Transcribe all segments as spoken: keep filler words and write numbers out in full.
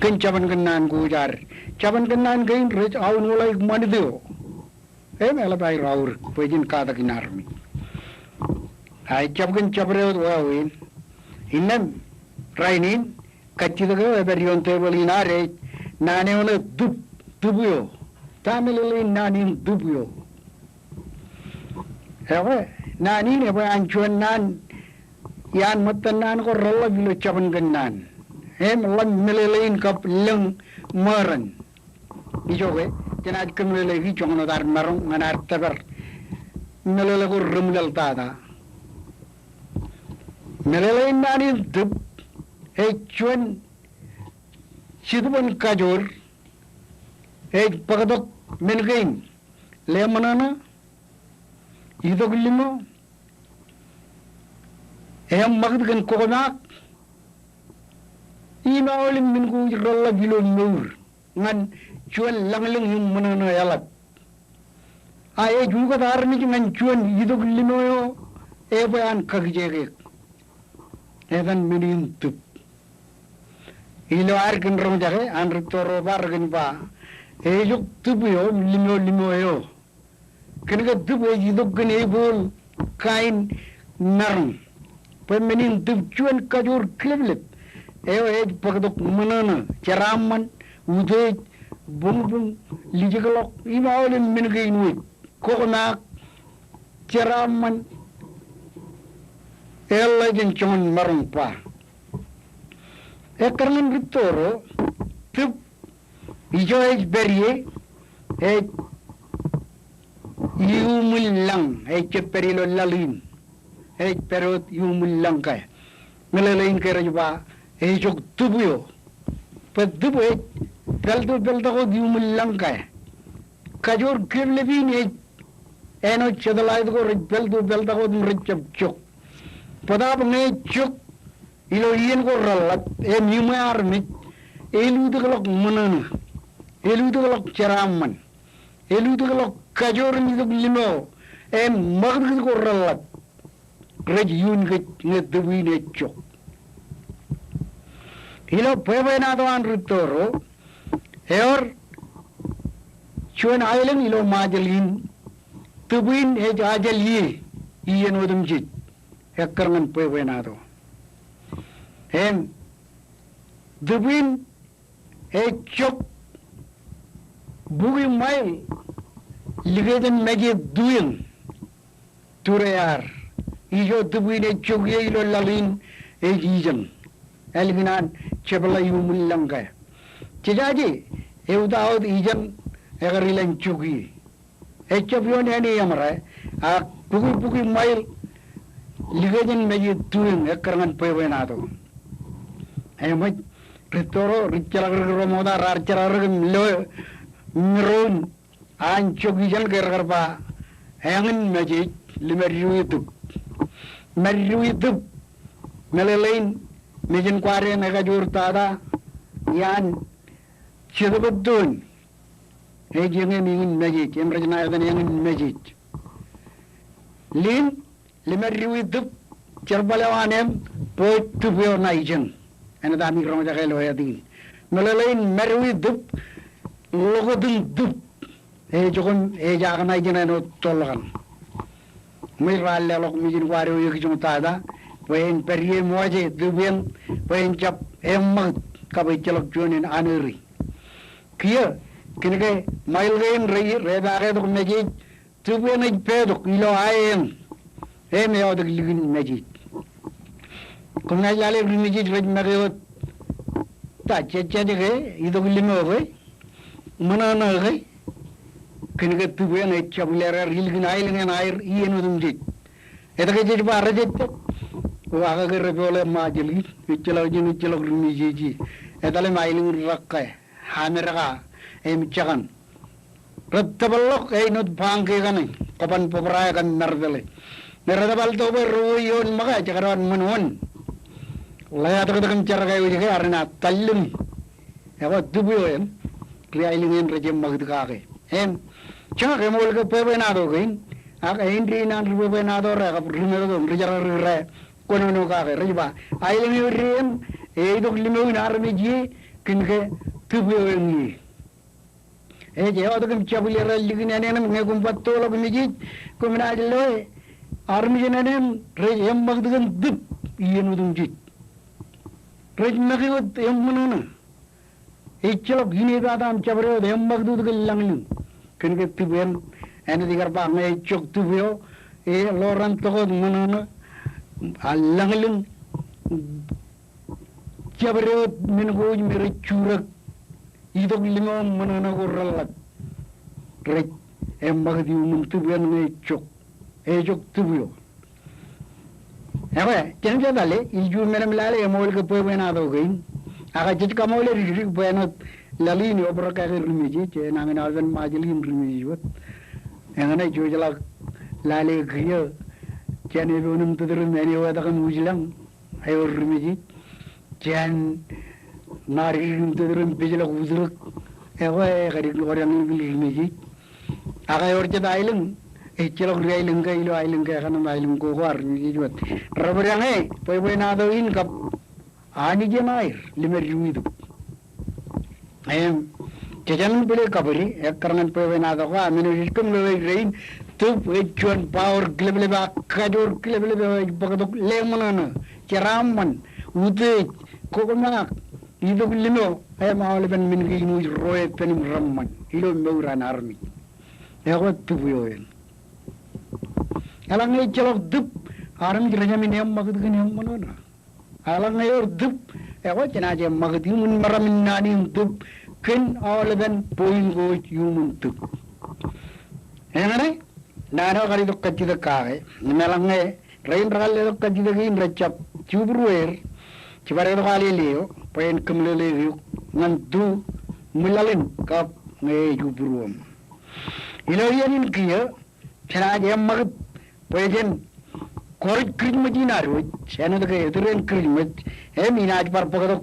kōn jabōn kōnnaan ko jaar. Jabōn kōnnaan kein rej aunwōḷaik ṃanit eo. Im eḷap aer aorōk bwe jen katak in armej. A ejjab kōn jabdewōt wāween. Innām rainin kajjitōk eo ej pād ioon tebōḷ in ad ej naan eo ṇe tūp, tūp eo. Ta meḷeḷein naan in tūp eo? Ekwe, naan in ebwe an juon naan iaan ṃōttan naan ko reḷḷap ilo jabōn kōnnaan. Im ḷap meḷeḷein kab lōñ ṃōran. Ijoke, jenaaj kōmeḷeḷeiki joñan wōt ad maroñ ñan ad tōpar meḷeḷe ko reṃwilaḷ tata. Meḷeḷein naan in tūp ej juon jitōbōn kajoor ej bōktok men kein. Leṃōṇōṇō, itok limo, eṃṃakūt kōn kokmaak, im aolep men ko ej reḷḷap ilo mour ñan juon lañlōñ im ṃōṇōṇō eḷap. A ej ukōt armej ñan juon itok limo eo ebwe an kakijeek. Etan men in tūp. Ilo ad kōn roñjake an ritto ro ba rekōn ba, ejok tūp eo im limo limo eo. Kōnke tūp ej itok kōn epool kain maroñ. Bwe men in tūp juon kajoor kileplep eo ej bōktok ṃōṇōṇō, jeraaṃṃan, utiej, buñbuñ, lijikḷọk, im aolep men kein wōj. Kokmaak, jeraaṃṃan, eḷḷā jān joñan maroñ ba. Ekkar ñan ritto ro, tūp ijo ej pād ie, ej iuṃwin lañ, ej jab pād ilo laḷ in. Ej pād wōt iuṃwin lañ ke. Meḷeḷein ke rej ba, ejok tūp eo. Bwe tūp ej pālto pāltak wōt iuṃwin lañ ke. Kajoor kileplep in ej āinwōt satellite ko rej pālto pāltak wōt im rej jab jok. Bōtaab ñe ej jok ilo iien ko reḷḷap, im iṃwe armej, elutōkḷọk ṃōṇōṇō, elutōkḷọk jeraaṃṃan, elutōkḷọk kajoor im itok limo, im ṃakūtkūt ko reḷḷap rej iuun kōj ñe tūp in ej jok. Ilo bwebwenato an ritto ro, ewōr juon aelōñ ilo Ṃajeḷ in, tūp in ej ajel ie iien otemjej, ekkar ñan bwebwenato. Im tūp in ej jok bukwi ṃail likjān meje tueñ. Tūrear. Ijo tūp in ej jok ie ilo laḷ in ej ijeṇ. Ālikin an jepḷā iuṃwin lañ ke. Jejaje, eutaot ijeṇ ekar ilān jok ie. Ejjab ioon āne eṃōrā, ak bukwi bukwi ṃail likjān meje tueñ ekkar ñan bwebwenato. Eṃōj, ritto ro rijjeḷọk ri Roṃokta raar jerọọr im lo, miroon an jok ijeṇ ke rekar ba, eñin mejej, limeddiwi tūp. Meddiwi tūp, meḷeḷein, mejān kwaad eṇ ekajoor tata, iaan, jetōb ettoon, ej eñin mejej, im rej ṇa etan eñin mejej. Lin, limeddiwi tūp, jerbal eo an eṃ, bwe tūp eo ṇa ijeṇ. Eṇ eta ami roñjake ilo āt in. Meḷeḷein meddiwi tūp, ḷoktin tūp. Ejok im ej ak ṇa ijeṇ āinwōt toḷ kaṇ. Ṃweier raar leḷọk mejān kwaad eo ekijoñ tata, bwe en pād ie im wōje tūp eṇ, bwe en jab eṃṃakūt, kab ejjeḷọk juon en anōri. Kiiō, kōnke ṃail kein rej, repaake tok mejej, tūp eṇ ej petok ilo ae eṇ. Im eọtōk likin mejej. Koṃ naaj lale ri mejej rej make wōt ta jejjaj ke, itok limo ke, ṃōṇōṇō ke. Kōnke tūp eṇ ej jab leḷọk ilikin aelōñ eṇ aer iien otemjej. Etke jej ba rejejjaj? O ak ke repoḷe Ṃajeḷ in, ejjeḷọk jān ejjeḷọk ri mejej ie. Etal im aelōñ in rak ke, Amerika, im jekōṇ. Rej tōpar ḷọk āinwōt bañke kaṇe, kōban bōbrae kab marpeḷe. Ñe rej tōpar tok bwe rej wōj ioon ṃōka, jekdọọn ṃōn wōn. Ḷeatōktōk im jar kaiwōj ke, ak renaaj tallōñ. Ekwe tūp eo eṇ, ri aelōñ eṇ rej eṃṃakūt kake. Im, jeñak eṃool ke bwebwenato kein, ak āindein an ri bwebwenato ro, kab ri Merikan, ri jerọwiwi ro, kōnono kake, rej ba, aelōñ eo dān, eitok limoin armej ie, Kōn ke tūb eo eñin. Ej ewōr tok im jabdewōt likin ānenōṃ ñe koṃ ba toḷọk mejej, koṃ naaj loe armej in ānen rej eṃṃakūt kōn tūb iien otemjej. Rej make wōt eṃṃōṇōṇō. Ejjeḷọk inepata im jabdewōt, eṃṃakūt wōt kōn lañlōñ. Kōn ke tūb eṇ, āinwōt ikar ba ñe ejjab tūb eo, e, ḷoran tokot ṃōṇōṇō, a lañlōñ, jabdewōt men ko ej me rej jurak itok limo ṃōṇōṇō ko reḷḷap. Rej eṃṃakūt iuṃwin tūb eṇ ñe ejjab, ejjab tūb eo. Ekwe, jen jab tale, ilju men im lale eṃool ke bwebwenato kein. Ak jej kaṃool dikdik bwe āinwōt laḷ in eobrak kake ri mejej, enañin aolepen Ṃajeḷ in ri mejej wōt. Eñṇe jej ḷak lale kiiō jān epoon im tūtūr im āne wōt ak im ujlañ ewōr ri mejej. Jān ṇa dikdik im tūtūr im pejḷọk utdrōk. Ekwe, kadik ḷọk ri mejej. Ak ewōr jet aelōñ, ejjeḷọk ri aelōñ ke ilo aelōñ ke ekaṇ im aelōñ ko ko ar ri mejej wōt. Rebōd eñe, bwebwenato in kab Anij enaaj lōmād ri witok. Im, jej āinwōt bōle kabōde, ekkar ñan bwebwenato ko, amen eo jej kōm lewōj rein, tūb ej juon power kileplep ak kajoor kileplep eo ej bōktok leṃōṇōṇō, jeraaṃṃan, utiej, kokomaak, itok limo, im aolepen men kein eo ej ro epen im reṃṃan ilo mour an armej. Ekwe tūb eo eṇ. Eḷaññe ejjeḷọk tūb, armej rejamin eṃṃakūt kōn eṃṃōṇōṇō. Eḷaññe ewōr tūb, ekwe jenaaj eṃṃakūt iuṃwin meram in naan in tūb kōn aolepen point ko ej iuṃwin tūb. Eñṇe, naan eo kar itok kajjitōk kake, im eḷaññe rein rekar letok kajjitōk in rejjab jubruer, jibadek tok alele eo, bwe en kōmeḷeḷe eok ñan tu ṃwilaḷ in kab ñe ej jubruōṃ. Ilo iien in kiiō, jenaaj eṃṃakūt bwe jen kọrij Kirijmej in ad wōj, āinwōt ke etūreen Kirijmej, im inaaj bar bōktok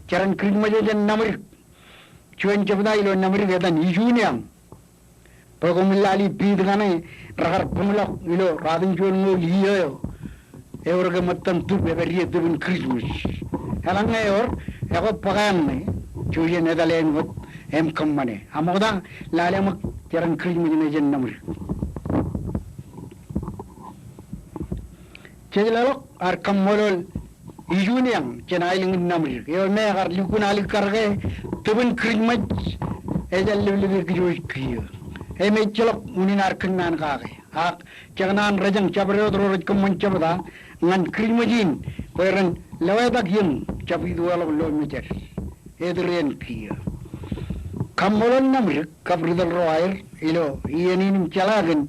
jeran Kirijmej eo jān Naṃdik. Juon jebta ilo Naṃdik etan Ijuniañ. Bwe koṃwin lale piit kaṇe rekar buñḷọk ilo ruatimjuonñoul iiō eo. Ewōr ke ṃōttan tūb epād ie tūbin Kirijmej. Eḷaññe ewōr, ekwe bōke eṇ ṇe, jouj jen etale āinwōt, im kōṃṃane. A ṃokta, lale ṃōk jeran Kirijmej ṇe jān Naṃdik. Jej leḷọk ad kaṃṃoolol Ijuniañ jān aelōñ in Naṃdik. Eo me ekar lukkuun alikkar ke tūbin Kirijmej ejjeḷọk lōblōb e kōj wōj kiiō. Im ejjeḷọk unin ad kōnnaan kake. Ak jekōṇaan rejañ jabdewōt ro rej kōṃṃan jebta ñan Kirijmej in bwe ren lewōtak iien jab itueḷọk lo mejād. Etūreen kiiō. Kaṃṃoolol Naṃdik kab ri tōl ro aer ilo iien in im jeḷā kōn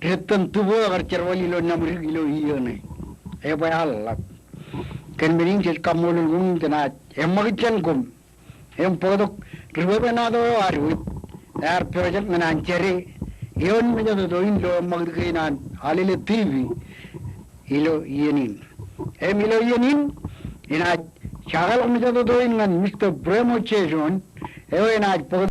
dettan tūb eo ekar jerbal ilo Naṃdik ilo iiō ṇe. Ebwe eḷap. Kōn men in jej kaṃṃoolol koṃ im jenaaj eṃṃakūt jān koṃ. Im bōktok ri bwebwenato eo ad wōj, ear pojak ñan an jade eoon mejatoto in ilo eṃṃakūt kein an Alele T V ilo iien in. Im ilo iien in, inaaj jakeḷọk mejatoto in ñan Mister Bremo Jason, eo enaaj bōktok